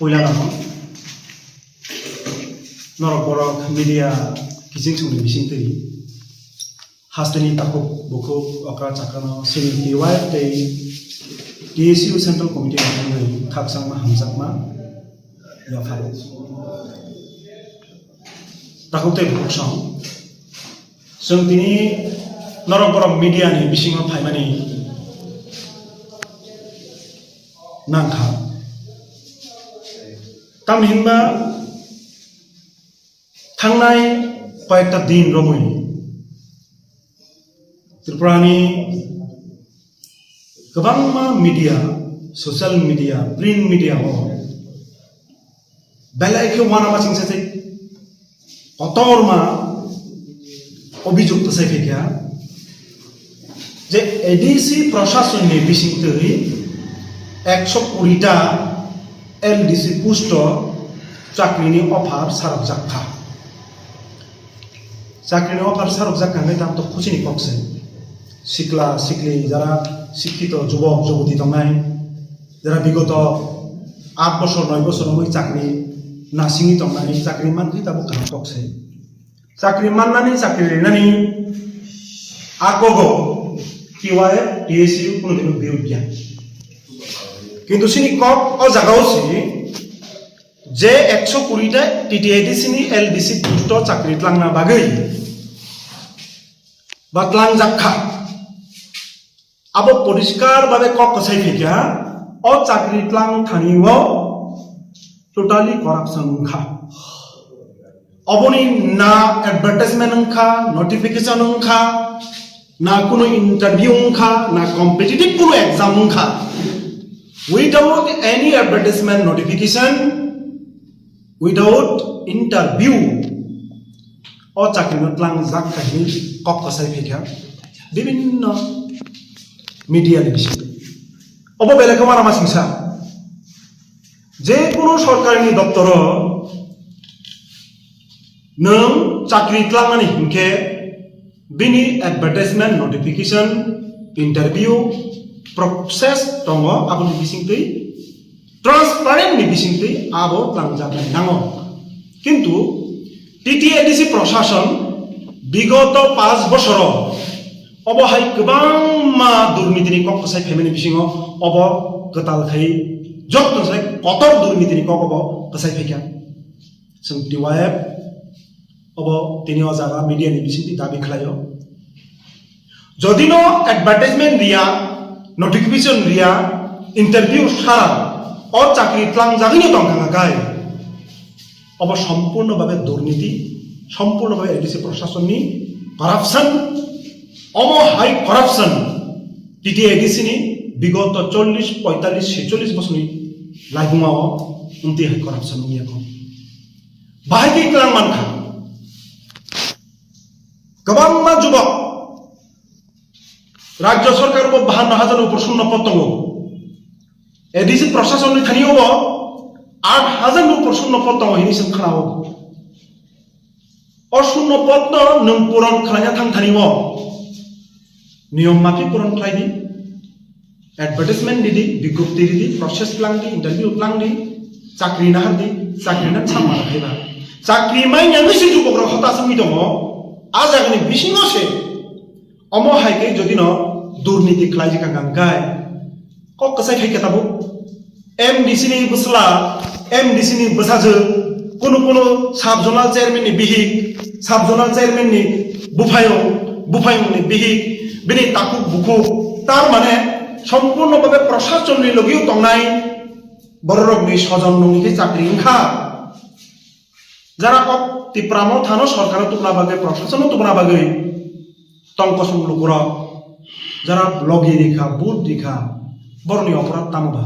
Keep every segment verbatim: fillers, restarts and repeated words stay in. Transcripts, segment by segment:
Puila no norok borok media kiching songni bising twi hasteni takhuk bukhuk okra chakrano sini T Y F tei T S U Central Committee ni thangwi khakchangma hamjakma yapharo. Takhuk tei bukhuk song chwng tini norok borok media ni bisingo phaimani nangkha. Tamni hinba thangnai koyekta din romwi Tripurani kwbangma media, social media, print media o belai khe uanama chingsa tei kotorma obijok twsai phaikha je A D C proshasonni bisingtwi ekso kurita L D C post o chakrini offer sarokjak kha. Chakrini offer sarokjak kha hwnkhe tamo to khuchini kok se. Sikla sikli jara sikkito jubok juboti tongnai, jara bigoto aat bosor noi bosor wngwi chakri nasingwi tongnai, chakri mankhe tabuk kaham kok se. Chakri mannani, chakri rinani a kogo T Y F, T S U kunu dino birud ya. Kintu sini kok o jaga o si je ekso kuri ta T T A D C ni L D C post o chakri tlangna bagwi ba tlangjak kha. Abo poriskar babe kok kwsai phaikha, o chakri tlang thani o totally corruption wngkha. Oboni na advertisement wngkha, notification wngkha, na kuno interview wngkha, na competitive kuno exam wngkha. Without any advertisement, notification, without interview, o chakri no tlang jak kha hinwi kok kwsai phaikha bibinno media ni bisingo. Obo belai khe uanama singsa. Je kunu sorkarni doptoro nwng chakri tlangnani hinkhe bini advertisement, notification, interview process tongo, aboni bisingtwi transparent ni bisingtwi abo tlangjak nango. Kintu T T A D C proshashan bigoto paanch bosoro obo hai kwbangma durnitini kok kwsai phaimani bisingo obo kwtal khai jotto sai kotor durnitini kok obo kwsai phaikha. Chwng T Y F obo tini o jaga media ni bisingtwi dabi khlaio. Jodi no advertisement riya, notification riya, interview sara, o chakri tlangjagwi no tongkha kai. Obo sompurno babe durniti, sompurno babe A D C proshasonni corruption, omo hai corruption T T A D C ni bigoto chollish, poitallish, secholish bosorni laibuma o umti hai corruption wngya kho. Bahai khe tlang mankha. Kwbangma jubok rajya sorkar bo bahanno hajar ni upor shunno pod tongo. A D C proshasonni thani obo aat hajar ni upor shunno pod tongo hinwi se khna o. O shunno pod no nwng puron khlaina thang thani o niyom maphi puron khlai di. Advertisement ridi, bigjapti ridi, process tlang di, interview tlang di, chakri nahar di, chakri na chamma na khaiba. Chakri mai yang si jubok rok hota sumi tongo, a jaga ni bisingo se. Omo hai khe jodi no durniti khlai jika gang kai. Kok kwsai khai khe tabuk. M D C ni bwsla, M D C ni bwsajwk, kunu kunu sub zonal chairman ni bihik, sub zonal chairman ni buphayung, buphayung ni bihik, bini takhuk bukhuk, tar mane sompurno babe proshasonni logi tongnai bororokni sojon nungni khe chakri wngkha. Jara kok Tipra Motha no sorkar tubuna bagwi, proshashan tubuna bagwi tong kosong lukurok jara logi rikha, vote rikha, boroni oporad tamo ba?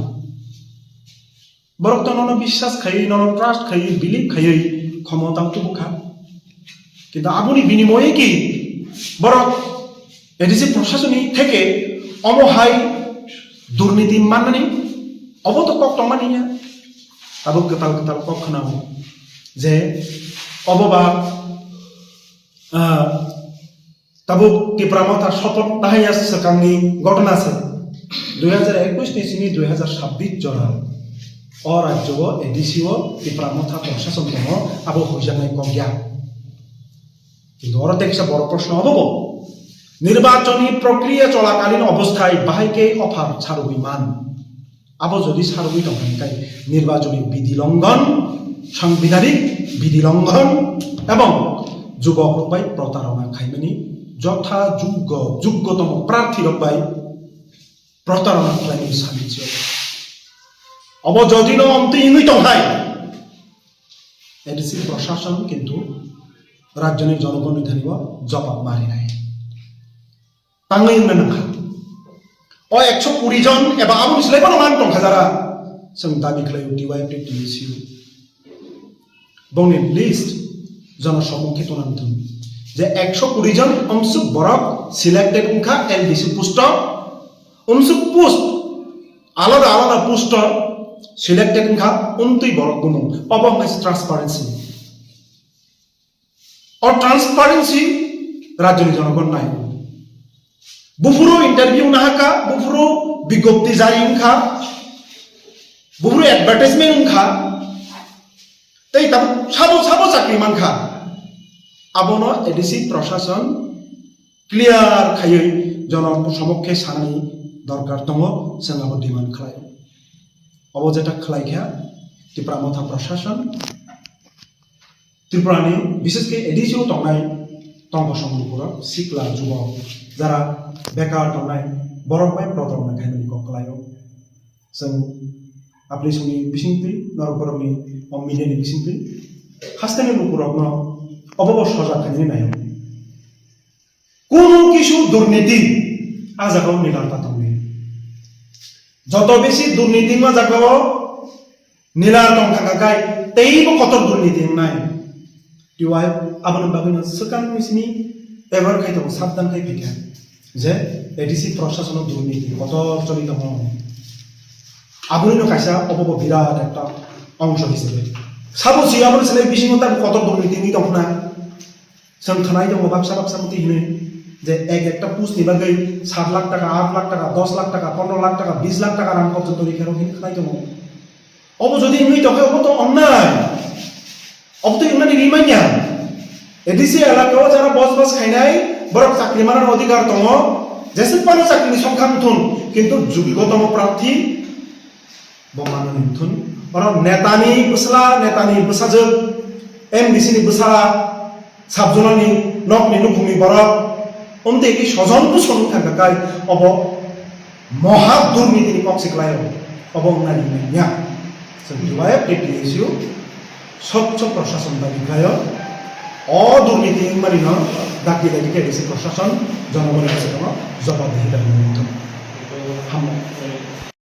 Borok to nono biswas khaiwi, nono trust khaiwi, believe khaiwi khomotang tubukha. Kintu aboni binimoye ki borok A D C proshasonni theke omo hai durniti mannani obo to kok tongmani ya. Tabuk kwtal kwtal kok khwnao je obo ba, ah, tabuk Tipra Motha sopoth tahaiya swkangni ghotona se dui hajar ekush ni simi dui hajar sabbish jora. O rajyo o A D C o Tipra Motha Prashason tongo, abo huijaknai kok ya. Kintu oro tei kisa borok proshno obo bo, nirbachoni prokriya cholakalin obosthai bahai khe offer sarwi man. Abo jodi sarwi tongkha hwnkhe nirbachoni bidhi longhon, sangbidhanik bidhi longhon ebong jubok rok bai protarona khaimani jotha juggo, juggotomo prarthi rok bai protarona khlaimani samijyo. Obo jodi no omtwi wngwi tongkhai, A D C prashason kintu rajyoni jonogonni thani o jobab marinai. Tangwi wngna nangkha. O ekso kuri jon eba aboni slai bono man tongkha jara. Chwng dabi khlaio T Y F T T U C U. Bongni list jono somung khe tuna thung. Je ekso kuri jon omsuk borok selected wngkha L D C post o. Omsuk post alada alada post o selected wngkha omtwi borok gumung. Obo wngkha transparency. O transparency rajyoni jonogon nai. Buphuru interview nahaka, buphuru bigjopti jari wngkha, buphuru advertisement wngkha, tei tabuk sabo sabo chakri mankha. Abono A D C prashason clear khaiwi jono somok khe sanani dorkar tongo, chwng abo demand khlai. Obo jeta khlai kha Tipra Motha prashason, Tripura ni bishes khe A D C o tongnai tongkosong lukurok, sikla, jubok, jara bekar tongnai, borok bai protorna khaimani kok kwlaio. Chwng apni songni bisingtwi, norok borokni o media ni bisingtwi, hasteni lukurokno obo bo sojak khainani naio. Kunu kisu durniti a jagao nilar ta tongni. Joto bisi durniti ma jagao nilar tong thangka kai teibo kotor durniti wngnai. Tiwai aboni bagwino swkang ni simi ever khai tongo, sabdan khai phikha je A D C prashasono durniti kotor choli tongo. Abonino kaisa obo bo birat ekta ongso hisabe. Sabo si aboni sile bisingo ta kotor durniti wngwi tongkhna. Chwng khnai tongo baksa baksa motwi hinwi je ek ekta post ni bagwi sat lakh taka, aat lakh taka, dos lakh taka, pondro lakh taka, bis lakh taka rang porjonto rikha rok hinwi khnai tongo. Obo jodi wngwi tongkhe obo to onnai. Obo to wngnani ri manya. A D C elaka o jara bosbas khainai borok chakri manani odhikar tongo. Jeswk phano chakri ni songkha wngthun, kintu juggotomo prarthi bo manwi wngthun. Oro netani bwsla, netani bwsajwk, M D C ni bwsala, sub-zonal ni nokni nukhungni borok, omtwi ki sojon bwsong wngkha kai, obo moha durniti ni kok se kwlaio, obo wngna ri manya. Chwng dubai T T S U swchho prashason dabi khlaio, o durniti wngmani no dakti dakti khe A D C prashason jonogoni kaisa kono jobabdihi dabi wngthung. Hambai.